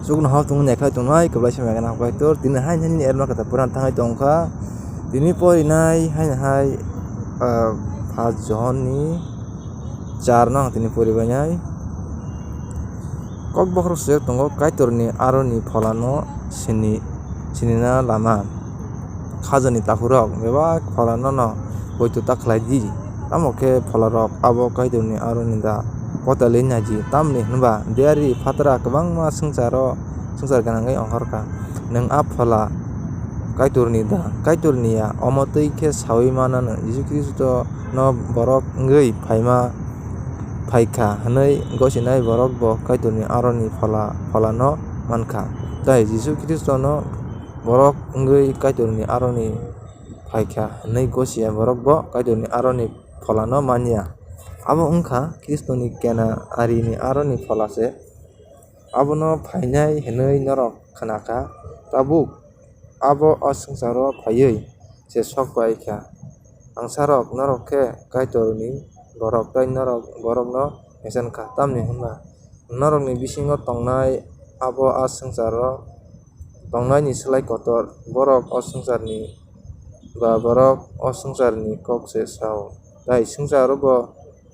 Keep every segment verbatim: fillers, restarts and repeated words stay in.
Chuknohor tongwi naikhlai tongnai kwplaisa maya gana Kaitor, tini haini haini erma kwtal pura thangwi tongkha. Tini porinai haini hai, ah, First John ni char no ang tini poribainai. Kokbokhorok swijak tongo, Kaitorni aroni pholano sini, sinina lama. Khajani takhurok bebak pholano no poito ta khlai di. Tamo khe pholarok abo Kaitorni aroni da kotalwi nai di. Tamni hwnba diyari phatra kwbangma swngcharo, swngchar gwnangwi ongkhorkha. Nwng a phola Kaitorni da? Kaitorni ya. Omo twi khe saui mananw, Jisu Khristono borok wngwi phaima, phaikha hwnwi gosinai borok bo Kaitorni aroni phola, pholano mankha. Tai Jisu Khristono borok wngwi Kaitorni aroni phaikha hwnwi gosiya borok bo Kaitorni aroni pholano manya. Abo wngkha Khristoni kena arini aroni phola se. Abono phainai hwnwi norok khnakha, tabuk abo o swngcharo phaiwi se sok pai kha. Angsarok, norok khe Kaitorni borok, tei norok borokno mesenkha, tamni hwnba norokni bisingo tongnai abo a swngcharo tongnaini slai kotor. Borok o swngcharni ba borok o swngcharni kok se sao, tai swngcharo bo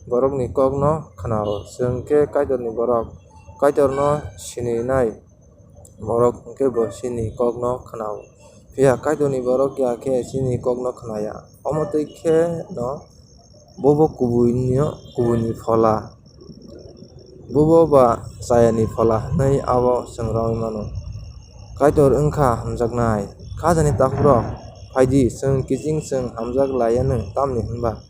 borokni kokno khnao. Chwng khe Kaitorni borok, Kaitorno sininai borok hwnkhe bo chini kokno khnao. Phiya Kaitorni borok ya khe chini kokno khnaya. Omo twi khe no bobo kubuino, kubuini phola, bobo ba chayani phola hwnwi abo chwng romwi mano. Kaitor wngkha hamjaknai. Khajani takhukrok, phai di, chwng kiching chwng hamjak laiyanw, tamni hwnba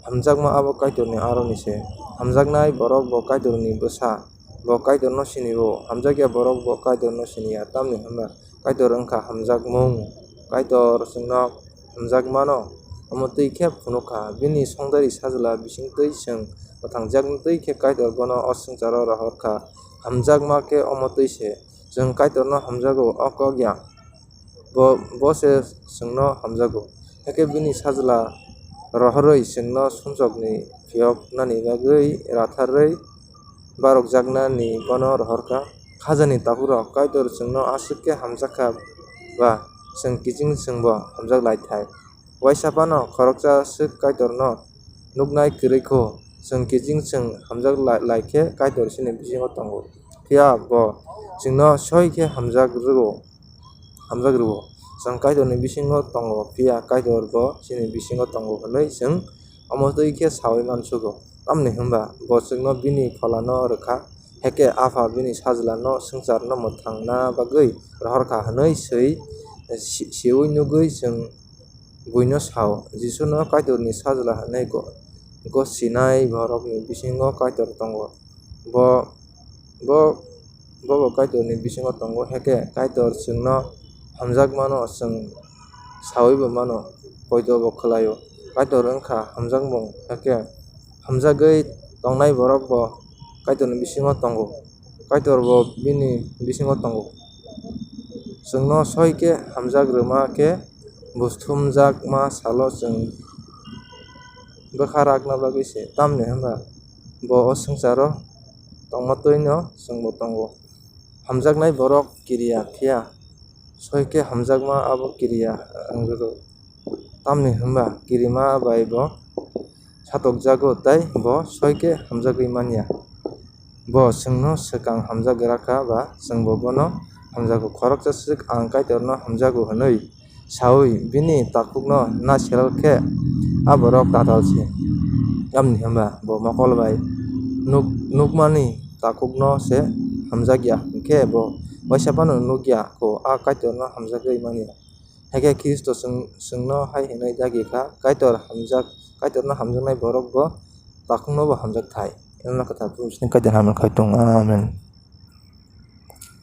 hamjakma abo Kaitorni aroni se. Hamjaknai borok bo Kaitorni bwsa, bo Kaitorno sini-o. Hamjakya borok bo Kaitorno sini ya, tamni hwnba Kaitor wngkha hamjakmung. Kaitor chwngno hamjakmano omo twi khe phunukha, bini songdari sajla bising twi chwng mwthangjakmung twi khe Kaitor bono o swngcharo rohorkha. Hamjakma khe omo twi se, chwng Kaitorno hamjago, o kok ya. Bo, bo se chwngno hamjago. Hakhe bini sajla rohorwi chwngno sumsokni phiyoknani bagwi ratharwi barokjaknani bono rohorkha. Khajani takhukrok, Kaitor chwngno aswk khe hamjakha ba chwng kiching chwngbo hamjak lai thai. Uaisa phano khoroksa swk Kaitorno nuknai kwrwi kho, chwng kiching chwng hamjak lai, lai khe Kaitor chini bisingo tongo. Phiya bo chwngno soi khe hamjak rw-, hamjak rw-o. Chwng Kaitorni bisingo tongo, phiya Kaitor bo chini bisingo tongo hwnwi chwng omo twi khe saui mansugo. Tamni hwnba bo chwngno bini pholano rwkha, hakhe Apha bini sajlano swngcharno mwthangna bagwi rohorkha hwnwi swi, si-, siui nugwi chwng buino sao. Jisuno Kaitorni sajla hwnwi go-, gosinai borokni bisingo Kaitor tongo. Bo, bo, bobo Kaitorni bisingo tongo, hakhe Kaitor chwngno hamjakmano chwng saui bo mano, poito bo khlaio. Kaitor wngkha hamjakmung, hakhe hamjagwi tongnai borok bo Kaitorni bisingo tongo, Kaitor bo bini bisingo tongo. Chwngno soi khe hamjak rwma khe buj thumjakma salo chwng bwkha rakna bagwi se, tamni hwnba bo o swngcharo tongma twino chwngbo tongo. Hamjaknai borok kiriya, phiya soi khe hamjakma abo kiriya wng rwgo. Tamni hwnba kirima bai bo satokjago tei bo soi khe hamjagwi manya. Bo chwngno swkang hamjak gra kha ba chwngbo bono hamjago. Khoroksa swk, "Ang Kaitorno hamjago," hwnwi saui bini takhukno na selal khe a borok tatal se. Tamni hwnba bo mokol bai nuk-, nukmani takhukno se hamjak ya, hwnkhe bo uaisa phano nuk ya kho, a Kaitorno hamjagwi manya. Hakhe Khristo chwng-, chwngno hai hwnwi dagi kha, Kaitor hamjak, Kaitorno hamjaknai borok bo takhukno bo hamjak thai. Eno kwthar Kaitor hamjak khai tongo. Amen.